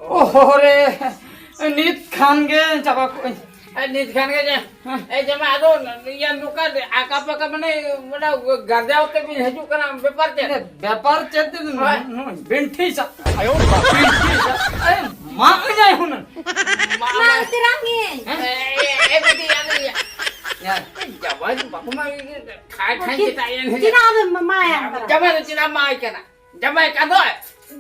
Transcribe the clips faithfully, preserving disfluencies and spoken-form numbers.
ᱳᱦᱳ ᱨᱮ, ᱱᱤᱛ ᱠᱷᱟᱱ ᱜᱮ ᱪᱟᱵᱟ ᱠᱚᱜ ᱟᱹᱧ᱾ ᱟᱨ ᱱᱤᱛ ᱠᱷᱟᱱ ᱜᱮ ᱡᱟ-, ᱮ ᱡᱟᱢᱟ, ᱟᱫᱚ ᱤᱭᱟᱹ ᱱᱚᱝᱠᱟ ᱟᱠᱟ ᱯᱟᱠᱟ ᱢᱟᱱᱮ, ᱢᱟᱱᱮ ᱜᱟᱨᱡᱟᱣ ᱛᱮ ᱵᱤᱱ ᱦᱤᱡᱩᱜ ᱠᱟᱱᱟ, ᱵᱮᱯᱟᱨ ᱪᱮᱫ? ᱮ, ᱵᱮᱯᱟᱨ ᱪᱮᱫ? ᱦᱳᱭ᱾ ᱱᱩᱭ ᱵᱤᱱᱴᱷᱤ ᱥᱟ-, ᱟᱭᱳ ᱵᱤᱱᱴᱷᱤ ᱥᱟ-, ᱮ, ᱢᱟᱜ ᱤᱧᱟᱭ ᱦᱩᱱᱟᱹᱝ᱾ ᱢᱟ ᱩᱛᱟᱹᱨᱟᱢ ᱜᱤᱭᱟᱹᱧ᱾ ᱦᱮᱸ? ᱮ, ᱮ, ᱮ, ᱵᱤᱴᱤ, ᱟᱫᱚ ᱤᱭᱟᱹ, ᱭᱟ, ᱡᱟᱶᱟᱭ ᱫᱚ ᱵᱟᱠᱚ ᱢᱟᱜ ᱜᱮ, ᱠᱷᱟᱭ ᱠᱷᱟᱭ ᱪᱮᱫ-, ᱪᱮᱫᱟᱜ ᱮᱱ ᱦᱤᱞᱳᱜ? ᱪᱮᱫᱟᱜ ᱮᱢ ᱢᱟᱭᱟ ᱠᱟᱱᱟ? ᱡᱟᱶᱟᱭ ᱫᱚ ᱪᱮᱫᱟᱜ ᱢᱟᱭ ᱠᱟᱱᱟ? ᱡᱟᱢᱟᱭ ᱠᱟᱫᱚᱭ᱾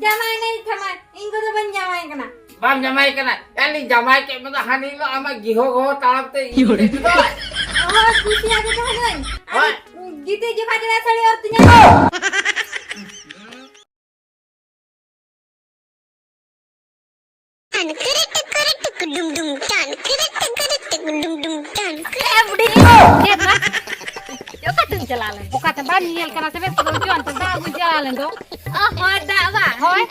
ᱡᱟᱢᱟᱭ ᱱᱟᱹᱧ ᱠᱷᱟᱢᱟᱭ, ᱤᱧ ᱠᱚᱫᱚ ᱵᱟᱹᱧ ᱡᱟᱢᱟᱭ ᱠᱟᱱᱟ᱾ ᱵᱟᱢ ᱡᱟᱢᱟᱭ ᱠᱟᱱᱟ? ᱟᱹᱞᱤᱧ ᱡᱟᱢᱟᱭ ᱠᱮᱫ ᱢᱮᱫᱚ ᱦᱟᱹᱱᱤ ᱦᱤᱞᱳᱜ ᱟᱢᱟᱜ ᱜᱤᱦᱚ ᱜᱚᱦᱚ ᱛᱟᱲᱟᱢ ᱛᱮ ᱤᱫᱤ ᱠᱮᱫ ᱢᱮᱫᱚ᱾ ᱦᱳᱭ, ᱠᱩᱥᱤᱭᱟᱜ ᱜᱮ ᱛᱟᱦᱮᱱᱟᱹᱧ᱾ ᱟᱨ ᱦᱳᱭ᱾ ᱜᱤᱛᱤᱡ ᱡᱚᱠᱷᱟ ᱪᱮᱫᱟᱜ ᱥᱟᱹᱲᱤ ᱚᱨ ᱛᱤᱧᱟ? ᱴᱟᱱ ᱠᱤᱨᱤ ᱴᱤᱠᱤᱨᱤ ᱴᱤᱠᱤ ᱰᱩᱢ ᱰᱩᱢ ᱴᱟᱱ ᱠᱤᱨᱤ ᱴᱤᱠᱤᱨᱤ ᱴᱤᱠᱤ ᱰᱩᱢ ᱰᱩᱢ ᱴᱟᱱ ᱠᱤᱨᱤ᱾ ᱮ ᱵᱩᱰᱷᱤ, ᱪᱮᱫ ᱵᱟ? ᱚᱠᱟᱛᱮᱢ ᱪᱟᱞᱟᱣ ᱞᱮᱱ? ᱚᱠᱟᱛᱮ ᱵᱟᱢ ᱧᱮᱧᱮᱞ ᱠᱟᱱᱟ ᱥᱮ? ᱵᱮᱥ ᱠᱚᱫᱚ ᱦᱚᱪᱚ ᱟᱱᱛᱮ ᱫᱟᱜ ᱟᱹᱜᱩᱧ ᱪᱟᱞᱟᱣ ᱞᱮᱱ ᱫᱚ᱾ ᱚ, ᱦᱳᱭ, ᱫᱟᱜ ᱵᱟ᱾ ᱦᱳᱭ᱾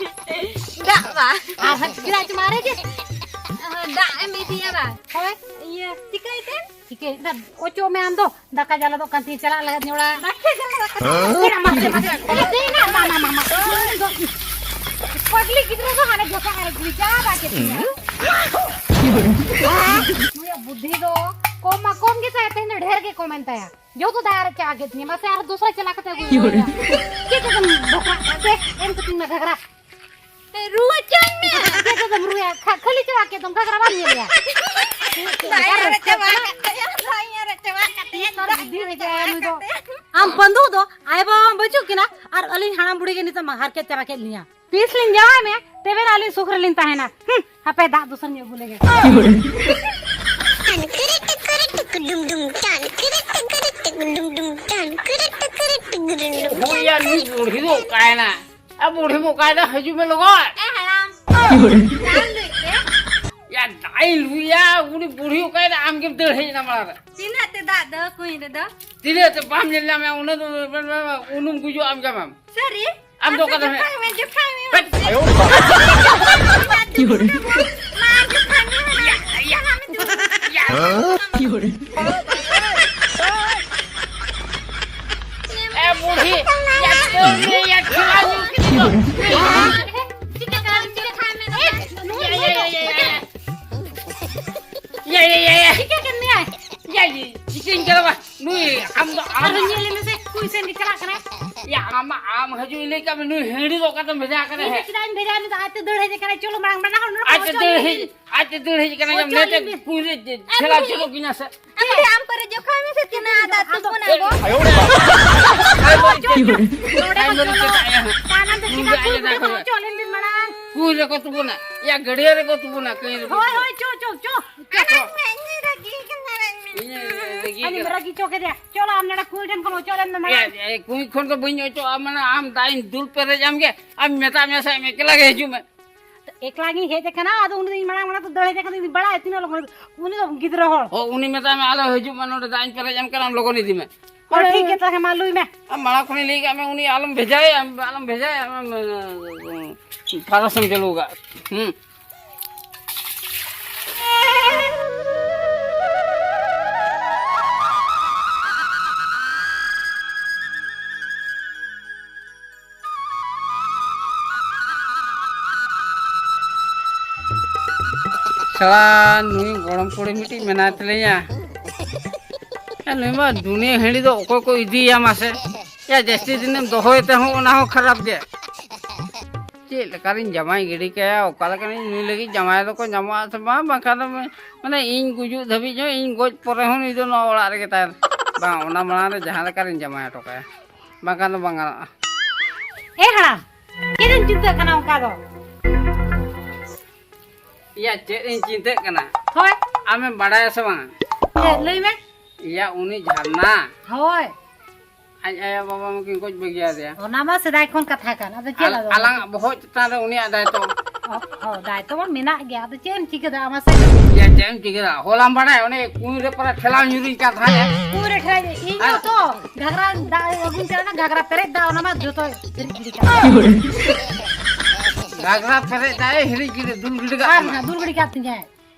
ᱫᱟᱜ ᱵᱟ᱾ ᱟᱨ ᱦᱟᱸᱜ ᱪᱮᱫᱟᱜ ᱪᱚ ᱢᱟᱨᱮ ᱜᱮ? ᱚ, ᱫᱟᱜ ᱮᱢ ᱤᱫᱤᱭᱟ ᱵᱟ? ᱦᱳᱭ᱾ ᱤᱭᱟᱹ, ᱪᱤᱠᱟᱹᱭ ᱛᱮ? ᱪᱤᱠᱟᱹᱭ ᱫᱟ? ᱚᱪᱚᱜ ᱢᱮ ᱟᱢ ᱫᱚ᱾ ᱫᱟᱠᱟ ᱡᱟᱞᱟᱫᱚᱜ ᱠᱟᱱ ᱛᱤᱧ, ᱪᱟᱞᱟᱜ ᱞᱟᱜᱟᱫ ᱤᱧ ᱚᱲᱟᱜ᱾ ᱫᱟᱠᱟ ᱡᱟᱞᱟᱫᱚᱜ ᱠᱟᱱ ᱛᱤᱧ᱾ ᱪᱮᱫ ᱟᱢᱟᱜ ᱪᱮᱫ ᱟᱢᱟᱜ ᱪᱮᱫ? ᱪᱮᱫ ᱟᱢᱟᱜ ᱟᱢᱟᱜ ᱟᱢᱟᱜ ᱟᱢᱟᱜ? ᱯᱟᱜᱽᱞᱤ ᱜᱤᱫᱽᱨᱟᱹ ᱫᱚ ᱦᱟᱱᱮ ᱡᱚᱠᱷᱟ ᱦᱟᱱᱮ ᱜᱩᱞᱤ ᱪᱟᱵᱟ ᱠᱮᱫ ᱛᱤᱧᱟ᱾ ᱱᱩᱭᱟᱜ ᱵᱩᱫᱽᱫᱷᱤ ᱫᱚ ᱠᱚᱢ ᱢᱟ ᱠᱚᱢ ᱜᱮ ᱛᱟᱭᱟ, ᱛᱮᱦᱮᱧ ᱫᱚ ᱰᱷᱮᱨ ᱜᱮ ᱠᱚᱢᱮᱱ ᱛᱟᱭᱟ᱾ ᱡᱚᱛᱚ ᱫᱟᱜ ᱨᱮ ᱪᱟᱵᱟ ᱠᱮᱫ ᱛᱤᱧᱟ᱾ ᱢᱟᱥᱮ ᱟᱨ ᱫᱚᱥᱨᱟ ᱪᱟᱞᱟᱣ ᱠᱟᱛᱮ ᱟᱹᱜᱩᱭ ᱢᱮ᱾ ᱪᱮᱫ ᱛᱮᱫᱚᱢ ᱵᱚᱠᱟ? ᱫᱮ, ᱮᱢ ᱠᱟᱹᱛᱤᱧ ᱢᱮ ᱜᱷᱟᱜᱽᱨᱟ᱾ ᱨᱩᱣᱟᱹ ᱪᱚᱧ ᱢᱮ᱾ ᱪᱮᱫ ᱛᱮᱫᱚᱢ ᱨᱩᱣᱟᱹᱭᱟ? ᱠᱷᱟ-, ᱠᱷᱟᱹᱞᱤ ᱪᱟᱵᱟ ᱠᱮᱫ ᱫᱚᱢ ᱜᱷᱟᱜᱽᱨᱟ ᱵᱟᱢ ᱧᱮᱞᱮᱭᱟ? ᱫᱟᱜ ᱤᱧ ᱟᱨᱮᱡ ᱪᱟᱵᱟ ᱠᱟᱜ ᱛᱟᱭᱟ, ᱫᱟᱜ ᱤᱧ ᱟᱨᱮᱡ ᱪᱟᱵᱟ ᱠᱟᱜ ᱛᱟᱭᱟ᱾ ᱱᱮᱛᱟᱨ ᱵᱩᱫᱽᱫᱷᱤ ᱦᱮᱡ ᱟᱭᱟ ᱱᱩᱭ ᱫᱚ᱾ ᱟᱢ ᱵᱟᱹᱱᱫᱩ ᱫᱚ ᱟᱭᱳ ᱵᱟᱵᱟ ᱢᱟ ᱵᱟᱹᱪᱩᱜ ᱠᱤᱱᱟ ᱟᱨ ᱟᱹᱞᱤᱧ ᱦᱟᱲᱟᱢ ᱵᱩᱲᱦᱤ ᱜᱮ ᱱᱤᱛᱚᱜ ᱢᱟ ᱦᱟᱨᱠᱮᱛ ᱪᱟᱵᱟ ᱠᱮᱫ ᱞᱤᱧᱟ᱾ ᱛᱤᱥ ᱞᱤᱧ ᱡᱟᱶᱟᱭ ᱢᱮᱭᱟ, ᱛᱚᱵᱮ ᱱᱟ ᱟᱹᱞᱤᱧ ᱥᱩᱠ ᱨᱮᱞᱤᱧ ᱛᱟᱦᱮᱱᱟ᱾ ᱦᱩᱸ, ᱦᱟᱯᱮ ᱫᱟᱜ ᱫᱩᱥᱟᱹᱨ ᱧᱚᱜ ᱟᱹᱜᱩ ᱞᱮᱜᱮ᱾ ᱴᱟᱱ ᱠᱤᱨᱤ ᱴᱤᱠᱤᱨᱤ ᱴᱤᱠᱤ ᱰᱩᱢ ᱰᱩᱢ ᱴᱟᱱ ᱠᱤᱨᱤ ᱴᱤᱠᱤᱨᱤ ᱴᱤᱠᱤ ᱰᱩᱢ ᱰᱩᱢ ᱴᱟᱱ ᱠᱤᱨᱤ ᱴᱤᱠᱤᱨᱤ ᱴᱤᱠᱤ ᱰᱩᱢ ᱰᱩᱢ ᱴᱟᱱ ᱦᱩᱭᱟ, ᱠᱤᱨᱤ ᱱᱩᱭ ᱵᱩᱲᱦᱤ ᱫᱚ ᱚᱠᱟᱭᱮᱱᱟ? ᱟ, ᱵᱩᱲᱦᱤ ᱫᱚ ᱚᱠᱟᱭᱮᱱᱟ? ᱦᱤᱡᱩᱜ ᱢᱮ ᱞᱚᱜᱚᱱ᱾ ᱮ ᱦᱟᱲᱟᱢ, ᱪᱮᱫ ᱮᱢ ᱞᱟᱹᱭᱮᱫ ᱛᱮ? ᱭᱟ, ᱫᱟᱜ ᱤᱧ ᱞᱩᱭᱟ, ᱩᱱᱤ ᱵᱩᱲᱦᱤ ᱚᱠᱟᱭᱮᱱᱟ? ᱟᱢ ᱜᱮᱢ ᱫᱟᱹᱲ ᱦᱮᱡ ᱮᱱᱟ ᱢᱟᱲᱟᱝ ᱨᱮ᱾ ᱛᱤᱱᱟᱹᱜ ᱛᱮ ᱫᱟᱜ ᱫᱚ ᱠᱩᱧ ᱨᱮᱫᱚ? ᱛᱤᱱᱟᱹᱜ ᱛᱮ ᱵᱟᱢ ᱧᱮᱞ ᱧᱟᱢᱮᱭᱟ, ᱩᱱᱟᱹᱜ ᱫᱚ ᱩᱱᱩᱢ ᱜᱩᱡᱩᱜ ᱟᱢ ᱡᱟᱢᱟᱢ᱾ ᱥᱟᱹᱨᱤ? ᱫᱚ ᱚᱠᱟ ᱨᱮ ᱢᱮ? ᱡᱚᱠᱷᱟᱭ ᱢᱮ, ᱡᱚᱠᱷᱟᱭ ᱢᱮ᱾ ᱦᱮᱴ᱾ ᱢᱟ, ᱡᱚᱠᱷᱟᱭ ᱢᱮ, ᱢᱟ᱾ ᱤᱭᱟ, ᱤᱭᱟ᱾ ᱢᱟ, ᱢᱤᱫᱴᱮᱱ᱾ ᱤᱭᱟ, ᱤᱭᱟ, ᱤᱭᱟ᱾ ᱮ ᱵᱩᱲᱦᱤ, ᱤᱭᱟ, ᱤᱭᱟ, ᱤᱭᱟ, ᱠᱷᱮᱞᱟ ᱧᱩ ᱠᱮᱫ ᱫᱚ᱾ ᱪᱤᱠᱟᱹ ᱠᱟᱱᱟ, ᱪᱤᱠᱟᱹ ᱠᱟᱱᱟ? ᱤᱭᱟ, ᱤᱭᱟ, ᱤᱭᱟ, ᱤᱭᱟ᱾ ᱤᱭᱟ, ᱤᱭᱟ, ᱤᱭᱟ, ᱤᱭᱟ᱾ ᱪᱤᱠᱟᱹ ᱠᱟᱱ ᱢᱮᱭᱟ? ᱤᱭᱟ, ᱤᱭᱟ, ᱪᱤᱠᱟᱹᱧ ᱠᱟᱱᱟ ᱵᱟ? ᱱᱩᱭ, ᱟᱢ ᱫᱚ, ᱟᱢ ᱟᱨᱦᱚᱸ ᱧᱮᱞ ᱢᱮᱥᱮ, ᱠᱩᱭ ᱥᱮᱱ ᱜᱮ ᱪᱟᱞᱟᱜ ᱠᱟᱱᱟᱭ᱾ ᱭᱟ, ᱟᱢ, ᱟᱢ ᱦᱤᱡᱩᱜ ᱤᱧ ᱞᱟᱹᱭ ᱠᱟᱜ ᱢᱮ, ᱱᱩᱭ ᱦᱟᱺᱰᱤ ᱫᱚ ᱚᱠᱟᱛᱮᱢ ᱵᱷᱮᱡᱟ ᱟᱠᱟᱫᱮ ᱤᱧ ᱫᱚ ᱦᱮᱸ? ᱪᱮᱫᱟᱜ ᱤᱧ ᱵᱷᱮᱡᱟ ᱩᱱᱤ ᱫᱚ ᱟᱡᱛᱮ ᱫᱟᱹᱲ ᱦᱮᱡ ᱟᱠᱟᱱᱟᱭ᱾ ᱪᱚᱞᱚ ᱢᱟᱲᱟᱝ ᱢᱟᱲᱟᱝ ᱦᱚᱲ ᱱᱚᱰᱮ ᱟᱡᱛᱮ ᱠᱷᱚᱱ ᱫᱟᱹᱲ ᱦᱮᱡ ᱟᱠᱟᱱᱟᱭ, ᱚᱪᱚᱜ ᱧᱟᱢ ᱤᱧ ᱱᱮᱛᱮ ᱵᱤᱱ᱾ ᱠᱩᱭ ᱨᱮ ᱪᱮ-, ᱟᱢ ᱪᱷᱮᱞᱟ ᱫᱚ ᱪᱷᱩᱞᱩᱜ ᱵᱤᱱᱟ ᱥᱮ? ᱟᱢ ᱫᱚ ᱟᱢ ᱯᱟᱨᱮ ᱡᱚᱠᱷᱚᱱ ᱢᱮ ᱥᱮ ᱛᱤᱱᱟᱹᱜ ᱟᱫᱟ ᱛᱩᱯᱩᱱᱟ ᱵᱚ᱾ ᱟᱭᱳ ᱵᱟᱵᱟ᱾ ᱟᱭᱳ ᱵᱟᱵᱟ᱾ ᱱᱚᱰᱮ ᱠᱷᱚᱱ ᱪᱚᱞᱚ᱾ ᱪᱮᱫᱟᱜ ᱭᱟ? ᱛᱟᱭᱱᱚᱢ ᱛᱮ ᱪᱮᱫᱟᱜ ᱠᱩᱭ ᱨᱮᱠᱚ ᱛᱩᱯᱩᱱᱟ? ᱪᱚᱞ ᱤᱧ ᱵᱤᱱ ᱢᱟᱲᱟᱝ᱾ ᱠᱩᱭ ᱨᱮᱠᱚ ᱛᱩᱯᱩᱱᱟ? ᱭᱟ, ᱜᱟᱹᱰᱭᱟᱹ ᱨᱮᱠᱚ ᱛᱩᱯᱩᱱᱟ, ᱠᱟᱹᱧ ᱨᱮᱠᱚ ᱦᱳᱭ, ᱛᱩᱯᱩᱱᱟ᱾ ᱦᱳᱭ, ᱪᱚ, ᱪᱚ, ᱪᱚ᱾ ᱪᱚ, ᱪᱚ᱾ ᱤᱧ ᱨᱟᱹᱜᱤ ᱠᱟᱱᱟ᱾ ᱤᱧ ᱨᱟᱹᱜᱤ ᱟᱹᱞᱤᱧ ᱠᱟᱱᱟ᱾ ᱨᱟᱹᱜᱤ ᱪᱚ ᱠᱮᱫᱮᱭᱟ᱾ ᱪᱚᱞᱚ, ᱟᱢ ᱱᱚᱰᱮ ᱠᱩᱭ ᱴᱷᱮᱱ ᱠᱷᱚᱱ ᱚᱪᱚᱜ ᱞᱮᱱ ᱢᱮ ᱢᱟᱲᱟᱝ᱾ ᱮ, ᱮ, ᱠᱩᱭ ᱠᱷᱚᱱ ᱫᱚ ᱵᱟᱹᱧ ᱚᱪᱚᱜᱼᱟ, ᱢᱟᱱᱮ ᱟᱢ ᱫᱟᱜ ᱤᱧ ᱫᱩᱞ ᱯᱮᱨᱮᱡ ᱟᱢ ᱜᱮ, ᱟᱢ ᱢᱮᱛᱟᱜ ᱢᱮᱭᱟ ᱥᱮ ᱟᱢ ᱮᱠᱞᱟ ᱜᱮ ᱦᱤᱡᱩᱜ ᱢᱮ᱾ ᱮᱠᱞᱟ ᱜᱤᱧ ᱦᱮᱡ ᱟᱠᱟᱱᱟ, ᱟᱫᱚ ᱩᱱᱤ ᱫᱚ ᱤᱧ ᱢᱟᱲᱟᱝ ᱢᱟᱲᱟᱝ ᱛᱮ ᱫᱟᱹᱲ ᱦᱮᱡ ᱟᱠᱟᱱ ᱫᱚ ᱤᱧ ᱵᱟᱲᱟᱭᱟ ᱛᱤᱱᱟᱹᱜ ᱞᱚᱜᱚᱱ, ᱩᱱᱤ ᱫᱚ ᱜᱤᱫᱽᱨᱟᱹ ᱦᱚᱲ᱾ ᱚ, ᱩᱱᱤ ᱢᱮᱛᱟᱭ ᱢᱮ ᱟᱞᱚ ᱦᱤᱡᱩᱜ ᱢᱟ, ᱱᱚᱰᱮ ᱫᱟᱜ ᱤᱧ ᱯᱮᱨᱮᱡ ᱟᱢ ᱠᱟᱱᱟ, ᱟᱢ ᱞᱚᱜᱚᱱ ᱤᱫᱤ ᱢᱮ᱾ ᱦᱳᱭ, ᱴᱷᱤᱠ ᱜᱮ, ᱛᱟᱦᱞᱮ ᱢᱟ ᱞᱩᱭ ᱢᱮ᱾ ᱟᱢ ᱢᱟᱲᱟᱝ ᱠᱷᱚᱱᱤᱧ ᱞᱟᱹᱭ ᱠᱟᱜ ᱢᱮ, ᱩᱱᱤ ᱟᱞᱚᱢ ᱵᱷᱮᱡᱟᱭᱟ, ᱟᱞᱚᱢ ᱵᱷᱮᱡᱟᱭᱟ, ᱟᱢ, ᱟᱢ, ᱯᱷᱟᱨᱟᱥ ᱮᱢ ᱪᱟᱹᱞᱩ ᱟᱠᱟᱫ᱾ ᱦᱩᱸ᱾ ᱥᱟᱞᱟ ᱱᱩᱭ ᱜᱚᱲᱚᱢ ᱠᱩᱲᱤ ᱢᱤᱫᱴᱤᱡ ᱢᱮᱱᱟᱭ ᱛᱟᱞᱤᱧᱟ᱾ ᱮ, ᱱᱩᱭ ᱢᱟ ᱫᱩᱱᱤᱭᱟᱹ ᱦᱟᱺᱰᱤ ᱫᱚ ᱚᱠᱚᱭ ᱠᱚ ᱤᱫᱤᱭᱟ ᱢᱟᱥᱮ? ᱭᱟ, ᱡᱟᱹᱥᱛᱤ ᱫᱤᱱᱮᱢ ᱫᱚᱦᱚᱭ ᱛᱮᱦᱚᱸ ᱚᱱᱟ ᱦᱚᱸ ᱠᱷᱟᱨᱟᱯ ᱜᱮ᱾ ᱪᱮᱫ ᱞᱮᱠᱟᱨᱤᱧ ᱡᱟᱶᱟᱭ ᱜᱤᱰᱤ ᱠᱟᱭᱟ? ᱚᱠᱟ ᱞᱮᱠᱟᱨᱤᱧ ᱱᱩᱭ ᱞᱟᱹᱜᱤᱫ ᱡᱟᱶᱟᱭ ᱫᱚᱠᱚ ᱧᱟᱢᱚᱜᱼᱟ ᱥᱮ ᱵᱟᱝ? ᱵᱟᱝᱠᱷᱟᱱ ᱫᱚ ᱢᱟᱱᱮ ᱤᱧ ᱜᱩᱡᱩᱜ ᱫᱷᱟᱹᱵᱤᱡ ᱦᱚᱸ, ᱤᱧ ᱜᱚᱡ ᱯᱚᱨᱮ ᱦᱚᱸ ᱱᱩᱭ ᱫᱚ ᱱᱚᱣᱟ ᱚᱲᱟᱜ ᱨᱮᱜᱮ ᱛᱟᱦᱮᱱ᱾ ᱵᱟᱝ, ᱚᱱᱟ ᱢᱟᱲᱟᱝ ᱨᱮ ᱡᱟᱦᱟᱸ ᱞᱮᱠᱟᱨᱤᱧ ᱡᱟᱶᱟᱭ ᱦᱚᱴᱚ ᱠᱟᱭᱟ, ᱵᱟᱝᱠᱷᱟᱱ ᱫᱚ ᱵᱟᱝ ᱜᱟᱱᱚᱜᱼᱟ᱾ ᱮ ᱦᱟᱲᱟᱢ, ᱪᱮᱫ ᱮᱢ ᱪᱤᱱᱛᱟᱹᱜ ᱠᱟᱱᱟ ᱚᱱᱠᱟ ᱫᱚ? ᱤᱭᱟ, ᱪᱮᱫ ᱤᱧ ᱪᱤᱱᱛᱟᱹᱜ ᱠᱟᱱᱟ? ᱦᱳᱭ᱾ ᱟᱢᱮᱢ ᱵᱟᱲᱟᱭᱟ ᱥᱮ ᱵᱟᱝ? ᱪᱮᱫ? ᱞᱟᱹᱭ ᱢᱮ᱾ ᱤᱭᱟ, ᱩᱱᱤ ᱡᱷᱟᱨᱱᱟ᱾ ᱦᱳᱭ᱾ ᱟᱡ ᱟᱭᱳ ᱵᱟᱵᱟ ᱢᱟᱠᱤᱱ ᱜᱚᱡ ᱵᱟᱹᱜᱤᱭᱟᱫᱮᱭᱟ᱾ ᱚᱱᱟ ᱢᱟ ᱥᱮᱫᱟᱭ ᱠᱷᱚᱱ ᱠᱟᱛᱷᱟ ᱠᱟᱱ, ᱟᱫᱚ ᱪᱮᱫ ᱟᱞ-, ᱟᱫᱚ? ᱟᱞᱟᱝᱟᱜ ᱵᱚᱦᱚᱜ ᱪᱮᱛᱟᱱ ᱨᱮ ᱩᱱᱤᱭᱟᱜ ᱫᱟᱭᱤᱛᱛᱚ᱾ ᱚ, ᱚ, ᱫᱟᱭ ᱛᱟᱵᱚᱱ ᱢᱮᱱᱟᱜ ᱜᱮᱭᱟ, ᱟᱫᱚ ᱪᱮᱫ ᱮᱢ ᱪᱤᱠᱟᱹ ᱫᱟ ᱢᱟᱥᱮ? ᱭᱟ, ᱪᱮᱫ ᱮᱢ ᱪᱤᱠᱟᱹ ᱫᱟ? ᱦᱚᱞᱟᱢ ᱵᱟᱲᱟᱭ, ᱚᱱᱮ ᱠᱩᱧ ᱨᱮ ᱯᱟᱨᱟ ᱴᱷᱮᱞᱟᱣ ᱧᱩᱨᱩᱧ ᱠᱟᱱ ᱛᱟᱦᱮᱸᱫ᱾ ᱠᱩᱧ ᱨᱮ ᱴᱷᱮᱞᱟᱣ, ᱤᱧ ᱦᱚᱸ ᱛᱚ ᱜᱷᱟᱜᱽᱨᱟ ᱫᱟᱜ ᱟᱹᱜᱩᱧ ᱪᱟᱞᱟᱣ ᱞᱮᱱᱟ, ᱜᱷᱟᱜᱽᱨᱟ ᱯᱮᱨᱮᱡ ᱫᱟᱜ, ᱚᱱᱟ ᱢᱟ ᱡᱚᱛᱚ ᱦᱤᱨᱤᱡ ᱜᱤᱰᱤ ᱠᱟᱜ᱾ ᱜᱷᱟᱜᱽᱨᱟ ᱯᱮᱨᱮᱡ ᱫᱟᱜ ᱮ ᱦᱤᱨᱤᱡ ᱜᱤᱰᱤ, ᱫᱩᱞ ᱜᱤᱰᱤ ᱠᱟᱜ ᱟᱨ ᱠᱟᱱᱟ᱾ ᱦᱮᱸ, ᱫᱩᱞ ᱜᱤᱰᱤ ᱠᱟᱜ ᱛᱤᱧᱟᱭ᱾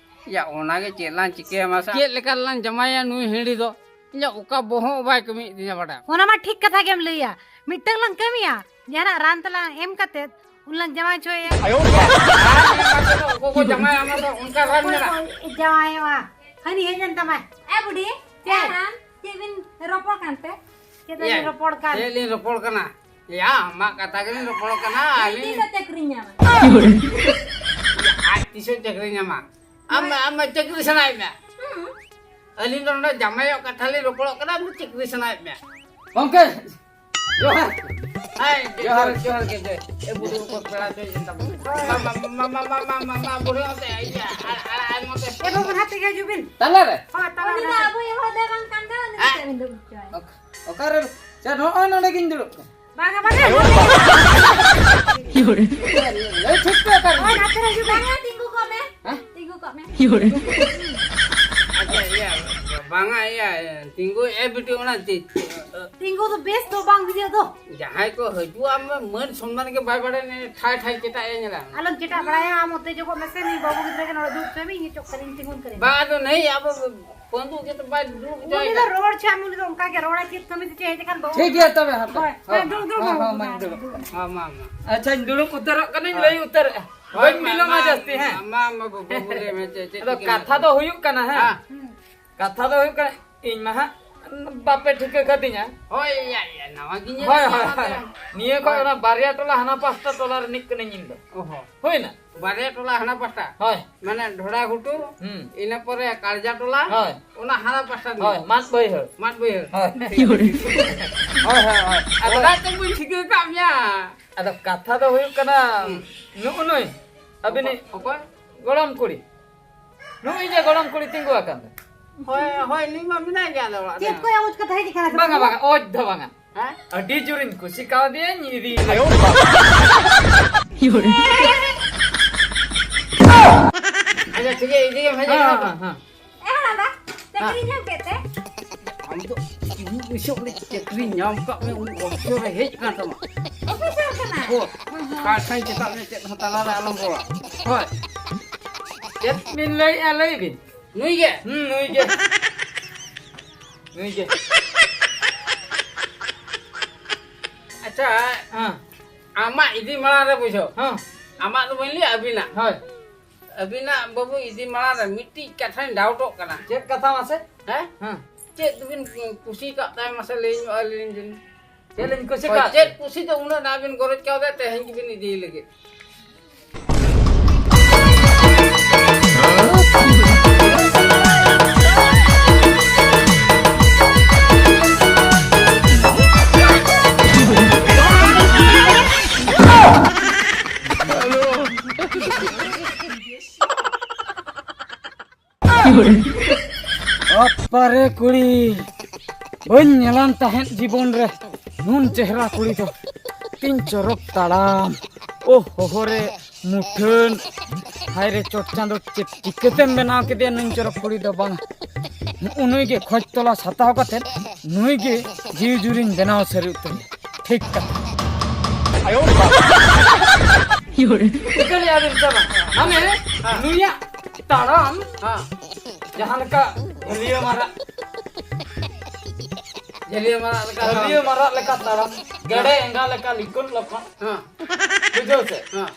ᱭᱟ, ᱚᱱᱟ ᱜᱮ ᱪᱮᱫ ᱞᱟᱝ ᱪᱤᱠᱟᱹᱭᱟ ᱢᱟᱥᱮ? ᱪᱮᱫ ᱞᱮᱠᱟ ᱞᱟᱝ ᱡᱟᱢᱟᱭᱟ ᱱᱩᱭ ᱦᱤᱲᱤ ᱫᱚ? ᱤᱧᱟᱜ ᱚᱠᱟ ᱵᱚᱦᱚᱜ ᱵᱟᱭ ᱠᱟᱹᱢᱤᱭᱮᱫ ᱛᱤᱧᱟ ᱵᱟᱰᱟᱭ᱾ ᱚᱱᱟ ᱢᱟ ᱴᱷᱤᱠ ᱠᱟᱛᱷᱟ ᱜᱮᱢ ᱞᱟᱹᱭᱟ, ᱢᱤᱫᱴᱟᱝ ᱞᱟᱝ ᱠᱟᱹᱢᱤᱭᱟ, ᱡᱟᱦᱟᱱᱟᱜ ᱨᱟᱱ ᱛᱮᱞᱟᱝ ᱮᱢ ᱠᱟᱛᱮ ᱩᱱ ᱞᱟᱝ ᱡᱟᱶᱟᱭ ᱦᱚᱪᱚᱭᱮᱭᱟ᱾ ᱚᱠᱚᱭ ᱠᱚ ᱡᱟᱢᱟᱭ ᱟᱢᱟ ᱫᱚ ᱚᱱᱠᱟ ᱨᱟᱱ ᱚᱠᱚᱭ ᱢᱮᱱᱟᱜᱼᱟ? ᱠᱚ ᱡᱟᱶᱟᱭᱚᱜᱼᱟ? ᱦᱟᱹᱱᱤ ᱦᱮᱡ ᱮᱱ ᱛᱟᱢᱟᱭ᱾ ᱮ ᱵᱩᱰᱷᱤ, ᱪᱮᱫ? ᱮ ᱨᱟᱱ, ᱪᱮᱫ ᱵᱤᱱ ᱨᱚᱯᱚᱲ ᱠᱟᱱ ᱛᱮ? ᱪᱮᱫ ᱞᱤᱧ ᱮᱭᱟ, ᱨᱚᱯᱚᱲ ᱠᱟᱱ? ᱪᱮᱫ ᱞᱤᱧ ᱨᱚᱯᱚᱲ ᱠᱟᱱᱟ? ᱭᱟ, ᱟᱢᱟᱜ ᱠᱟᱛᱷᱟ ᱜᱮᱞᱤᱧ ᱨᱚᱯᱚᱲ ᱠᱟᱱᱟ, ᱟᱹᱞᱤᱧ᱾ ᱛᱤᱥ ᱪᱟᱹᱠᱨᱤ ᱧᱟᱢᱟ? ᱟᱡ ᱛᱤᱥᱚᱜ ᱪᱟᱹᱠᱨᱤ ᱧᱟᱢᱟ? ᱟᱢ, ᱟᱢ ᱪᱟᱹᱠᱨᱤ ᱥᱟᱱᱟᱭᱮᱫ ᱢᱮᱭᱟ? ᱦᱩᱸ᱾ ᱟᱹᱞᱤᱧ ᱫᱚ ᱱᱚᱰᱮ ᱡᱟᱢᱟᱭᱚᱜ ᱠᱟᱛᱷᱟ ᱞᱤᱧ ᱨᱚᱯᱚᱲᱚᱜ ᱠᱟᱱᱟ, ᱟᱢ ᱫᱚ ᱪᱟᱹᱠᱨᱤ ᱥᱟᱱᱟᱭᱮᱫ ᱢᱮᱭᱟ? ᱜᱚᱢᱠᱮ, ᱡᱚᱦᱟᱨ᱾ ᱦᱮᱸ, ᱡᱚᱦᱟᱨ, ᱡᱚᱦᱟᱨ᱾ ᱡᱚᱦᱟᱨ ᱜᱮ, ᱡᱚᱦᱟᱨ᱾ ᱮ, ᱵᱩᱰᱷᱤ ᱠᱚ ᱯᱮᱲᱟ ᱠᱚ ᱦᱮᱡ ᱮᱱ ᱛᱟᱵᱚᱱᱟ᱾ ᱢᱟ, ᱢᱟ, ᱵᱩᱰᱷᱤ ᱚᱱᱛᱮ, ᱤᱭᱟᱹ, ᱟᱲ-, ᱟᱲ-, ᱟᱲ ᱱᱚᱛᱮ᱾ ᱮ ᱵᱟᱹᱵᱩ, ᱱᱟᱛᱮ ᱜᱮ ᱦᱤᱡᱩᱜ ᱵᱤᱱ᱾ ᱛᱟᱞᱟ ᱨᱮ? ᱦᱳᱭ, ᱛᱟᱞᱟ ᱩᱱᱤ ᱨᱮ᱾ ᱫᱚ ᱟᱵᱚᱭᱤᱡ ᱦᱚᱲ ᱫᱚ ᱵᱟᱝ ᱠᱟᱱ ᱫᱚ, ᱩᱱᱤ ᱫᱚ ᱦᱮᱸ? ᱪᱮᱫ ᱵᱤᱱ ᱫᱩᱲᱩᱵ ᱦᱚᱪᱚᱭᱟ? ᱚᱠ-, ᱚᱠᱟᱨᱮ? ᱪᱮᱫ, ᱱᱚᱜᱼᱚᱭ ᱱᱚᱰᱮ ᱜᱤᱧ ᱫᱩᱲᱩᱵ ᱠᱟᱱᱟ᱾ ᱵᱟᱝᱟ, ᱵᱟᱝᱟ᱾ ᱞᱟᱹᱭ ᱴᱷᱤᱠ ᱯᱮ ᱚᱠᱟᱨᱮ? ᱦᱳᱭ, ᱱᱟᱛᱮ ᱨᱮ ᱦᱤᱡᱩᱜ ᱵᱟᱝᱟ, ᱛᱤᱸᱜᱩ ᱠᱚᱜ ᱢᱮ᱾ ᱦᱮᱸ? ᱛᱤᱸᱜᱩ ᱠᱚᱜ ᱢᱮ᱾ ᱟᱪᱪᱷᱟ, ᱤᱭᱟᱹ, ᱵᱟᱝᱟ, ᱤᱭᱟᱹ, ᱛᱤᱸᱜᱩ, ᱮ ᱵᱤᱴᱤ, ᱚᱱᱟ ᱪᱮᱫ? ᱛᱤᱸᱜᱩ ᱫᱚ ᱵᱮᱥ ᱫᱚ ᱵᱟᱝ ᱵᱩᱡᱷᱟᱹᱜ ᱫᱚ᱾ ᱡᱟᱦᱟᱸᱭ ᱠᱚ ᱦᱤᱡᱩᱜᱼᱟ, ᱢᱟᱹᱱ ᱥᱚᱱᱢᱟᱱ ᱜᱮ ᱵᱟᱭ ᱵᱟᱲᱟᱭᱟ, ᱴᱷᱟᱭ ᱴᱷᱟᱭ ᱪᱮᱴᱟᱜ ᱮ ᱧᱮᱞᱟ᱾ ᱟᱞᱚᱢ ᱪᱮᱴᱟᱜ ᱵᱟᱲᱟᱭᱟ, ᱟᱢ ᱚᱛᱮ ᱡᱚᱠᱷᱚᱱ ᱢᱮᱥᱮ ᱱᱩᱭ ᱵᱟᱹᱵᱩ ᱜᱤᱫᱽᱨᱟᱹ ᱜᱮ ᱱᱚᱰᱮ ᱫᱩᱲᱩᱵ ᱦᱚᱪᱚᱭ ᱢᱮ, ᱤᱧ ᱪᱚᱠ ᱠᱟᱹᱨᱤᱧ ᱛᱤᱸᱜᱩᱱ ᱠᱟᱹᱨᱤᱧ᱾ ᱵᱟ, ᱟᱫᱚ ᱱᱟᱹᱭ ᱟᱵᱚ ᱯᱟᱹᱱᱫᱩ ᱜᱮ ᱛᱚ ᱵᱟᱭ ᱫᱩᱲᱩᱵ ᱦᱚᱪᱚᱭ ᱩᱱᱤ ᱫᱚ ᱠᱟᱱᱟ᱾ ᱨᱚᱲ ᱪᱮᱫ ᱩᱱᱤ ᱫᱚ ᱪᱮᱫ ᱦᱮᱡ ᱟᱠᱟᱱ ᱵᱟᱹᱵᱩ᱾ ᱴᱷᱤᱠ ᱜᱮᱭᱟ ᱛᱚᱵᱮ, ᱦᱟᱯᱮ᱾ ᱦᱳᱭ, ᱦᱳᱭ, ᱦᱳᱭ, ᱫᱩᱲᱩᱵ, ᱫᱩᱲᱩᱵ, ᱦᱳᱭ, ᱦᱳᱭ, ᱫᱩᱲᱩᱵ, ᱢᱟᱧ ᱫᱩᱲᱩᱵ᱾ ᱫᱩᱲᱩᱵ᱾ ᱦᱳᱭ, ᱢᱟ, ᱢᱟ᱾ ᱟᱪᱪᱷᱟᱧ ᱫᱩᱲᱩᱵ ᱩᱛᱟᱹᱨᱚᱜ ᱠᱟᱹᱱᱟᱹᱧ, ᱦᱳᱭ᱾ ᱞᱟᱹᱭ ᱩᱛᱟᱹᱨᱮᱜᱼᱟ᱾ ᱦᱳᱭ, ᱵᱟᱹᱧ ᱢᱟ, ᱵᱤᱞᱚᱢᱟ ᱢᱟ, ᱡᱟᱹᱥᱛᱤ, ᱦᱮᱸ? ᱢᱟ, ᱢᱟ, ᱵᱟᱹᱵᱩ, ᱵᱟᱹᱵᱩ, ᱞᱟᱹᱭ ᱢᱮ, ᱪᱮᱫ, ᱪᱮᱫ ᱟᱫᱚ ᱪᱤᱠᱟᱹ ᱠᱟᱛᱷᱟ ᱢᱮᱱᱟᱜᱼᱟ? ᱫᱚ ᱦᱩᱭᱩᱜ ᱠᱟᱱᱟ, ᱦᱮᱸ? ᱦᱮᱸ᱾ ᱠᱟᱛᱷᱟ ᱫᱚ ᱦᱩᱭᱩᱜ ᱠᱟᱱᱟ, ᱤᱧ ᱢᱟ ᱦᱟᱸᱜ ᱵᱟᱯᱮ ᱴᱷᱤᱠᱟᱹ ᱠᱟᱫᱤᱧᱟ᱾ ᱦᱳᱭ, ᱭᱟ, ᱭᱟ, ᱱᱟᱣᱟ ᱜᱤᱧ ᱧᱮᱞ ᱦᱳᱭ, ᱠᱮᱫ ᱦᱳᱭ, ᱢᱮᱭᱟ ᱦᱳᱭ᱾ ᱛᱚ᱾ ᱱᱤᱭᱟᱹ ᱠᱷᱚᱱ ᱦᱳᱭ᱾ ᱚᱱᱟ ᱵᱟᱨᱭᱟ ᱴᱚᱞᱟ ᱦᱟᱱᱟ ᱯᱟᱥᱴᱟ ᱴᱚᱞᱟ ᱨᱤᱱᱤᱡ ᱠᱟᱹᱱᱟᱹᱧ ᱤᱧ ᱫᱚ᱾ ᱚ ᱦᱚᱸ᱾ ᱦᱩᱭᱱᱟ? ᱵᱟᱨᱭᱟ ᱴᱚᱞᱟ ᱦᱟᱱᱟ ᱯᱟᱥᱴᱟ? ᱦᱳᱭ᱾ ᱢᱟᱱᱮ ᱰᱷᱚᱲᱟ ᱜᱷᱩᱴᱩ, ᱦᱩᱸ᱾ ᱤᱱᱟᱹ ᱯᱚᱨᱮ ᱠᱟᱲᱡᱟ ᱴᱚᱞᱟ, ᱦᱳᱭ᱾ ᱚᱱᱟ ᱦᱟᱱᱟ ᱯᱟᱥᱴᱟ ᱦᱳᱭ, ᱨᱤᱱᱤᱡ᱾ ᱢᱟᱫ ᱵᱟᱹᱭᱦᱟᱹᱲ᱾ ᱢᱟᱫ ᱵᱟᱹᱭᱦᱟᱹᱲ᱾ ᱦᱳᱭ᱾ ᱦᱳᱭ, ᱦᱳᱭ, ᱦᱳᱭ᱾ ᱟᱫᱚ ᱚᱱᱟ ᱛᱮ ᱵᱟᱹᱧ ᱴᱷᱤᱠᱟᱹ ᱠᱟᱜ ᱢᱮᱭᱟ᱾ ᱟᱫᱚ ᱠᱟᱛᱷᱟ ᱫᱚ ᱦᱩᱭᱩᱜ ᱠᱟᱱᱟ, ᱦᱩᱸ᱾ ᱱᱩᱜᱼᱩ ᱱᱩᱭ, ᱟᱹᱵᱤᱱᱤᱡ ᱚᱠᱚᱭ? ᱜᱚᱲᱚᱢ ᱠᱩᱲᱤ᱾ ᱱᱩᱜᱼᱩᱭ ᱡᱮ ᱜᱚᱲᱚᱢ ᱠᱩᱲᱤ ᱛᱤᱸᱜᱩ ᱟᱠᱟᱱ ᱫᱚ᱾ ᱦᱳᱭ, ᱦᱳᱭ, ᱱᱩᱭ ᱢᱟ ᱢᱮᱱᱟᱭ ᱜᱮᱭᱟ ᱟᱞᱮ ᱚᱲᱟᱜ ᱨᱮ᱾ ᱪᱮᱫ ᱠᱚ ᱟᱣᱟᱡᱽ ᱠᱟᱛᱷᱟ ᱦᱮᱡ ᱟᱠᱟᱱᱟ ᱥᱮ ᱵᱟᱝᱟ, ᱵᱟᱝᱟ? ᱵᱟᱝᱟ, ᱚᱡᱽ ᱫᱚ ᱵᱟᱝᱟ᱾ ᱦᱮᱸ? ᱟᱹᱰᱤ ᱡᱳᱨᱤᱧ ᱠᱩᱥᱤ ᱠᱟᱣᱫᱮᱭᱟᱧ, ᱤᱫᱤ ᱟᱭᱳ ᱵᱟᱵᱟ᱾ ᱟᱪᱪᱷᱟ, ᱴᱷᱤᱠ ᱜᱮᱭᱟ, ᱤᱫᱤᱭᱮᱢ ᱦᱮᱡ ᱦᱮᱸ, ᱮᱱᱟ ᱛᱚ? ᱦᱮᱸ, ᱦᱮᱸ᱾ ᱮ ᱦᱟᱲᱟᱢᱵᱟ, ᱪᱟᱹᱠᱨᱤ ᱧᱟᱢ ᱠᱮᱫ ᱛᱮ? ᱟᱢ ᱫᱚ ᱛᱤᱱᱟᱹᱜ ᱵᱚᱭᱮᱥ ᱨᱮ ᱪᱟᱹᱠᱨᱤ ᱧᱟᱢ ᱠᱟᱜ ᱢᱮ, ᱩᱱ ᱚᱠᱛᱚ ᱨᱮ ᱦᱮᱡ ᱟᱠᱟᱱ ᱛᱟᱢᱟ᱾ ᱚᱯᱷᱤᱥᱟᱨ ᱠᱟᱱᱟᱭ᱾ ᱦᱳᱭ᱾ ᱦᱮᱸ, ᱦᱮᱸ᱾ ᱠᱟᱴᱷᱟᱧ ᱪᱮᱛᱟᱜ ᱢᱮ, ᱪᱮᱫ ᱦᱚᱸ ᱛᱟᱞᱟ ᱨᱮ ᱟᱞᱚᱢ ᱨᱚᱲᱟ᱾ ᱦᱳᱭ᱾ ᱪᱮᱫ ᱵᱤᱱ ᱞᱟᱹᱭᱮᱜᱼᱟ, ᱞᱟᱹᱭ ᱵᱤᱱ᱾ ᱱᱩᱭ ᱜᱮ? ᱦᱩᱸ, ᱱᱩᱭ ᱜᱮ᱾ ᱱᱩᱭ ᱜᱮ᱾ ᱟᱪᱪᱷᱟ, ᱦᱮᱸ᱾ ᱟᱢᱟᱜ ᱤᱫᱤ ᱢᱟᱲᱟᱝ ᱨᱮ ᱵᱩᱡᱷᱟᱹᱣ᱾ ᱦᱮᱸ᱾ ᱟᱢᱟᱜ ᱫᱚ ᱵᱟᱹᱧ ᱞᱟᱹᱭᱟ, ᱟᱹᱵᱤᱱᱟᱜ᱾ ᱦᱳᱭ᱾ ᱟᱹᱵᱤᱱᱟᱜ ᱵᱟᱹᱵᱩ ᱤᱫᱤ ᱢᱟᱲᱟᱝ ᱨᱮ ᱢᱤᱫᱴᱤᱡ ᱠᱟᱛᱷᱟᱧ ᱰᱟᱣᱩᱴᱚᱜ ᱠᱟᱱᱟ᱾ ᱪᱮᱫ ᱠᱟᱛᱷᱟ ᱢᱟᱥᱮ? ᱦᱮᱸ? ᱦᱮᱸ᱾ ᱪᱮᱫ ᱵᱤᱱ ᱠᱩᱥᱤ ᱠᱟᱜ ᱛᱟᱭ ᱢᱟᱥᱮ ᱞᱟᱹᱭ ᱧᱚᱜ ᱟᱹᱞᱤᱧ ᱵᱤᱱ? ᱪᱮᱫ ᱞᱤᱧ ᱠᱩᱥᱤ ᱦᱳᱭ, ᱠᱟᱜ? ᱪᱮᱫ ᱠᱩᱥᱤ ᱫᱚ ᱩᱱᱟᱹᱜ ᱱᱟᱜ ᱵᱤᱱ ᱜᱚᱨᱚᱡᱽ ᱠᱟᱣᱫᱟ ᱛᱮᱦᱮᱧ ᱜᱮᱵᱤᱱ ᱤᱫᱤᱭᱮ ᱞᱟᱹᱜᱤᱫ? ᱵᱟᱯᱟᱨᱮ ᱠᱩᱲᱤ, ᱵᱟᱹᱧ ᱧᱮᱞᱟᱱ ᱛᱟᱦᱮᱸᱫ ᱡᱤᱵᱚᱱ ᱨᱮ ᱱᱩᱱ ᱪᱮᱦᱨᱟ ᱠᱩᱲᱤ ᱫᱚ᱾ ᱛᱤᱧ ᱪᱚᱨᱚᱠ ᱛᱟᱲᱟᱢ, ᱳ ᱦᱚᱦᱚ ᱨᱮ ᱢᱩᱴᱷᱟᱹᱱ᱾ ᱦᱟᱭ ᱨᱮ ᱪᱚᱴ ᱪᱟᱸᱫᱚ, ᱪᱮᱫ ᱪᱤᱠᱟᱹᱛᱮᱢ ᱵᱮᱱᱟᱣ ᱠᱮᱫᱮᱭᱟ ᱱᱩᱱ ᱪᱚᱨᱚᱠ ᱠᱩᱲᱤ ᱫᱚ? ᱵᱟᱝ, ᱱᱩᱜᱼᱩ ᱱᱩᱭ ᱜᱮ ᱠᱷᱚᱡᱽ ᱛᱚᱞᱟᱥ ᱦᱟᱛᱟᱣ ᱠᱟᱛᱮ ᱱᱩᱭ ᱜᱮ ᱡᱤᱣᱤ ᱡᱩᱨᱤᱧ ᱵᱮᱱᱟᱣ ᱥᱟᱹᱨᱤ ᱩᱛᱟᱹᱨ᱾ ᱴᱷᱤᱠ ᱠᱟᱛᱷᱟ᱾ ᱴᱷᱤᱠᱟᱹ ᱞᱮᱭᱟ ᱵᱤᱱ ᱥᱮ ᱵᱟᱝ? ᱢᱟᱱᱮ, ᱦᱮᱸ᱾ ᱱᱩᱭᱟᱜ ᱛᱟᱲᱟᱢ ᱦᱮᱸ᱾ ᱡᱟᱦᱟᱸ ᱞᱮᱠᱟ ᱦᱟᱹᱞᱭᱟᱹ ᱢᱟᱨᱟᱜ, ᱡᱷᱟᱹᱞᱭᱟᱹ ᱢᱟᱨᱟᱜ ᱞᱮᱠᱟ ᱦᱟᱹᱞᱭᱟᱹ ᱛᱟᱲᱟᱢ᱾ ᱢᱟᱨᱟᱜ ᱞᱮᱠᱟ ᱛᱟᱲᱟᱢ, ᱜᱮᱰᱮ ᱦᱮᱸ᱾ ᱮᱸᱜᱟ ᱞᱮᱠᱟ ᱞᱤᱠᱩᱱ ᱞᱚᱠᱚᱱ᱾ ᱦᱮᱸ᱾ ᱵᱩᱡᱷᱟᱹᱣ ᱥᱮ? ᱦᱮᱸ᱾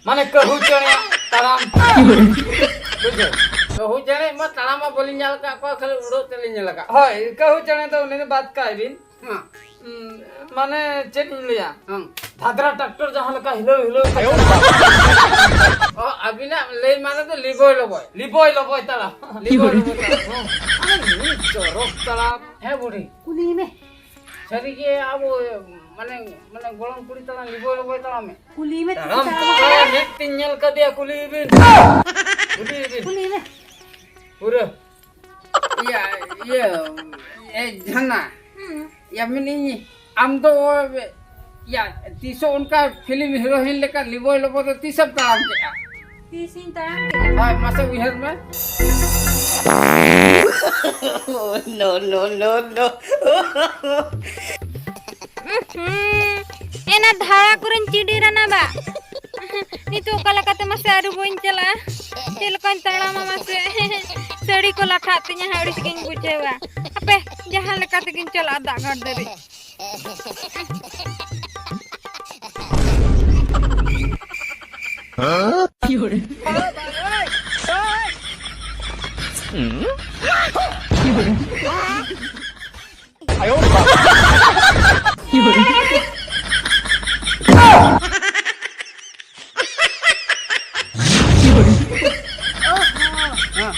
ᱢᱟᱱᱮ ᱠᱟᱹᱦᱩ ᱪᱮᱬᱮᱭᱟᱜ ᱛᱟᱲᱟᱢ᱾ ᱵᱩᱡᱷᱟᱹᱣ? ᱠᱟᱹᱦᱩ ᱪᱮᱬᱮ ᱢᱟ ᱛᱟᱲᱟᱢ ᱢᱟ ᱵᱟᱹᱞᱤᱧ ᱧᱮᱞ ᱟᱠᱟᱫ ᱠᱚᱣᱟ, ᱠᱷᱟᱹᱞᱤ ᱩᱰᱟᱹᱜ ᱛᱮᱞᱤᱧ ᱧᱮᱞ ᱟᱠᱟᱫ ᱠᱚᱣᱟ᱾ ᱦᱳᱭ, ᱠᱟᱹᱦᱩ ᱪᱮᱬᱮ ᱫᱚ ᱩᱱᱤ ᱫᱚ ᱵᱟᱫ ᱠᱟᱭ ᱵᱤᱱ᱾ ᱦᱮᱸ᱾ ᱩᱸ, ᱢᱟᱱᱮ ᱪᱮᱫ ᱤᱧ ᱞᱟᱹᱭᱟ? ᱦᱮᱸ᱾ ᱫᱷᱟᱫᱨᱟ ᱴᱨᱟᱠᱴᱚᱨ ᱡᱟᱦᱟᱸ ᱞᱮᱠᱟ ᱦᱤᱞᱟᱹᱣ ᱦᱤᱞᱟᱹᱣ ᱛᱮ ᱪᱟᱞᱟᱜᱼᱟ᱾ ᱚ, ᱟᱹᱵᱤᱱᱟᱜ ᱞᱟᱹᱭ ᱢᱟᱱᱮ ᱫᱚ ᱞᱤᱵᱚᱭ ᱞᱚᱵᱚᱭ᱾ ᱞᱤᱵᱚᱭ ᱞᱚᱵᱚᱭ ᱛᱟᱲᱟᱢ᱾ ᱞᱤᱵᱚᱭ ᱞᱚᱵᱚᱭ ᱛᱟᱲᱟᱢ᱾ ᱦᱮᱸ᱾ ᱟᱨ ᱱᱩᱭ ᱪᱚᱨᱚᱠ ᱛᱟᱲᱟᱢ᱾ ᱦᱮᱸ ᱵᱩᱰᱷᱤ᱾ ᱠᱩᱞᱤᱭᱮ ᱢᱮ᱾ ᱥᱟᱹᱨᱤ ᱜᱮ ᱟᱵᱚ ᱢᱟᱱᱮ, ᱢᱟᱱᱮ ᱜᱚᱲᱚᱢ ᱠᱩᱲᱤ ᱛᱟᱲᱟᱢ ᱞᱤᱵᱚᱭ ᱞᱚᱵᱚᱭ ᱛᱟᱲᱟᱢᱮ᱾ ᱠᱩᱞᱤᱭᱮ ᱢᱮ, ᱛᱤᱥᱮ ᱛᱟᱲᱟᱢ ᱛᱟᱲᱟᱢᱟ? ᱠᱚ ᱢᱮᱫ ᱛᱤᱧ ᱧᱮᱞ ᱠᱟᱫᱮᱭᱟ, ᱠᱩᱞᱤᱭᱮ ᱵᱤᱱ᱾ ᱠᱩᱞᱤᱭᱮ ᱵᱤᱱ᱾ ᱠᱩᱞᱤᱭᱮ ᱢᱮ᱾ ᱯᱩᱨᱟᱹ᱾ ᱤᱭᱟᱹ, ᱤᱭᱟᱹ, ᱮ ᱡᱷᱟᱱᱟ᱾ ᱦᱩᱸ᱾ ᱭᱟ ᱢᱮᱱᱤᱧ, ᱟᱢ ᱫᱚ, ᱭᱟ, ᱛᱤᱥᱚᱜ ᱚᱱᱠᱟ ᱯᱷᱤᱞᱢ ᱦᱤᱨᱳᱭᱤᱱ ᱞᱮᱠᱟ ᱞᱤᱵᱚᱭ ᱞᱚᱵᱚᱭ ᱫᱚ ᱛᱤᱥᱮᱢ ᱛᱟᱲᱟᱢ ᱠᱮᱜᱼᱟ? ᱛᱤᱥᱤᱧ ᱛᱟᱲᱟᱢ ᱠᱮᱫᱟ? ᱦᱳᱭ, ᱢᱟᱥᱮ ᱩᱭᱦᱟᱹᱨ ᱢᱮ᱾ No, no, no, no. ᱩᱸᱦᱩᱸ, ᱮᱱᱟ ᱫᱷᱟᱲᱟ ᱠᱚᱨᱮᱧ ᱪᱤᱰᱤᱨᱟᱱᱟ ᱵᱟ᱾ ᱱᱤᱛᱚᱜ ᱚᱠᱟ ᱞᱮᱠᱟᱛᱮ ᱢᱟᱥᱮ ᱟᱹᱨᱩᱵᱚᱜ ᱤᱧ ᱪᱟᱞᱟᱜᱼᱟ? ᱪᱮᱫ ᱞᱮᱠᱟᱧ ᱛᱟᱲᱟᱢᱟ ᱢᱟᱥᱮ? ᱥᱟᱹᱲᱤ ᱠᱚ ᱞᱟᱴᱷᱟᱜ ᱛᱤᱧᱟ ᱦᱟᱸᱜ, ᱟᱹᱲᱤᱥ ᱜᱤᱧ ᱵᱩᱡᱷᱟᱹᱣᱟ᱾ ᱦᱟᱯᱮ, ᱡᱟᱦᱟᱸ ᱞᱮᱠᱟ ᱛᱮᱜᱤᱧ ᱪᱟᱞᱟᱜᱼᱟ ᱫᱟᱜ ᱜᱷᱟᱴ ᱫᱷᱟᱹᱨᱤᱡ᱾